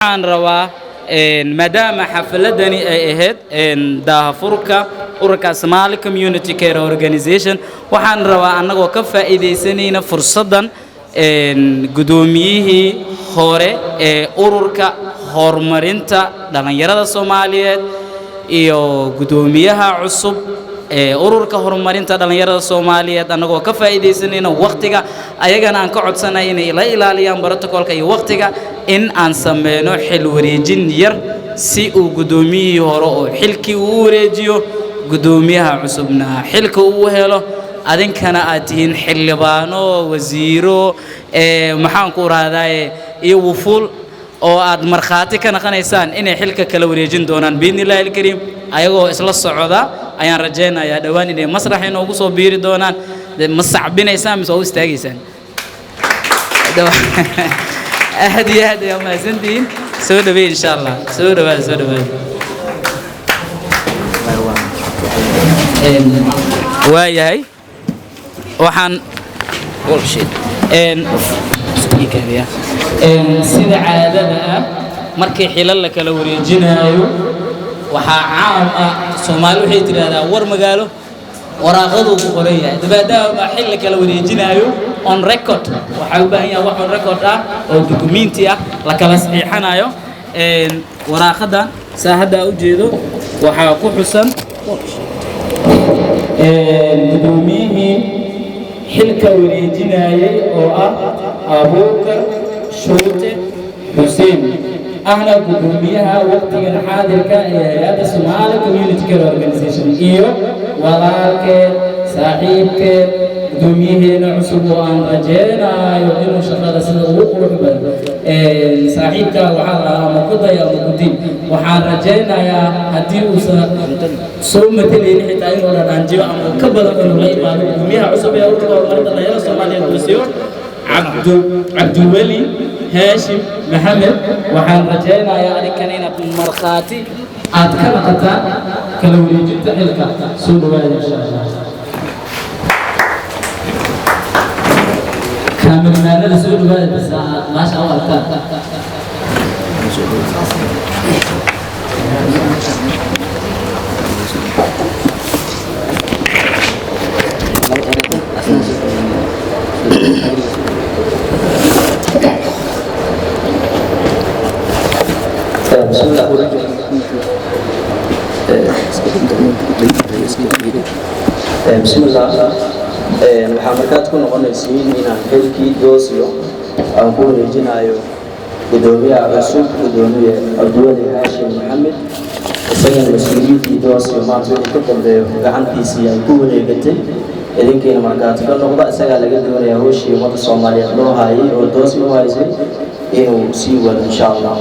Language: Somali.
Waxaan rabaa, maadaama xafladani ay ahayd daahfurka ururka Somali Community Care Organization, waxaan rabaa annagoo ka faa'iidaysanayna fursaddan guddoomiyihii hore ee ururka horumarinta dhallinyarada Soomaaliyeed iyo guddoomiyaha cusub ee ururka horumarinta dhallinyarada Soomaaliyeed, annagoo ka faa'iidaysanayna wakhtiga, ayagana aan ka codsanay inay la ilaaliyaan brotocolka iyo wakhtiga, in aan sameyno xil wareejin yar si uu guddoomiyihii hore oo xilkii uu u wareejiyo, guddoomiyaha cusubna xilka uu helo. Adinkana aad tihiin xildhibaano, wasiiro, maxaan ku rahdaye, iyo wufuul oo aad markhaati ka naqanaysaan inay xilka kala wareejin doonaan biidni illaahi alkariim. Ayagoo isla socda ayaan rajaynayaa dhowaan inay masrax inoogu soo biiri doonaan. Ma sacbinaysaan mise waa u istaagaysaan? Aad iyo aad ayaa mahadsantihiin. Soo dhaweey, insha Allah. Soo dhawaada, soo dhawaada. Waayahay, waxaan sida caadada ah markii xilal la kala wareejinaayo waxaa caam ah, Soomaali waxay tidhaahdaa war magaalo waraaqaduu ku qoran yahay. Maadaama xil la kala wareejinaayo, on record waxaa u baahan yahay wax on record ah oo dukumenti ah la kala saxiixanayo. Waraaqadan saa hadda u jeedo waxaa ku xusan guddoomiyihii xilka wareejinayay oo ah Abuukar Shuute Xuseen, ahna guddoomiyaha waqtigan xaadirka ee hay-adda Somali Community Care Organization, iyo walaalkeed, saaxiibkeed, guddoomiyaheena cusub oo aan rajeynayo inuu shaqada sida ugu qurux badan. Saaxiibka waxaa la ama ku day ama ku dil. Waxaan rajaynayaa haddii uusan soo matalaynin xitaa inuu dhadhaanjiyo ama ka badan inuu la imaado guddoomiyaha cusub ee ururka horumarinta dhalinyarada Soomaaliyeed, Doosiyo Cabdiweli Haashim Maxamed. Waxaan rajaynayaa adinkana inaad markhaati aad ka naqataan kala wareejinta xilka. Soo dhawaada, insha Allah. Kaamirmaanada, soo dhawaada bisa aad maasha u arkaan. Bismillah. Bismillah. Waxaa markaad ku noqonaysiin inaan xilkii Doosyo aan ku wareejinayo gudoomiyaha cusub, gudoomiye Cabdiweli Haashim Maxamed, isagana mas-uuliyiintii Doosyo maanta wixii ka dambeeyo gacantiisii ay ku wareegatay. Idinkiina markaati ka noqda. Isagaa laga doonayaa howshii ummadda Soomaaliyeed loo haayay oo Doosyo u haysay inuu sii wado, insha Allah.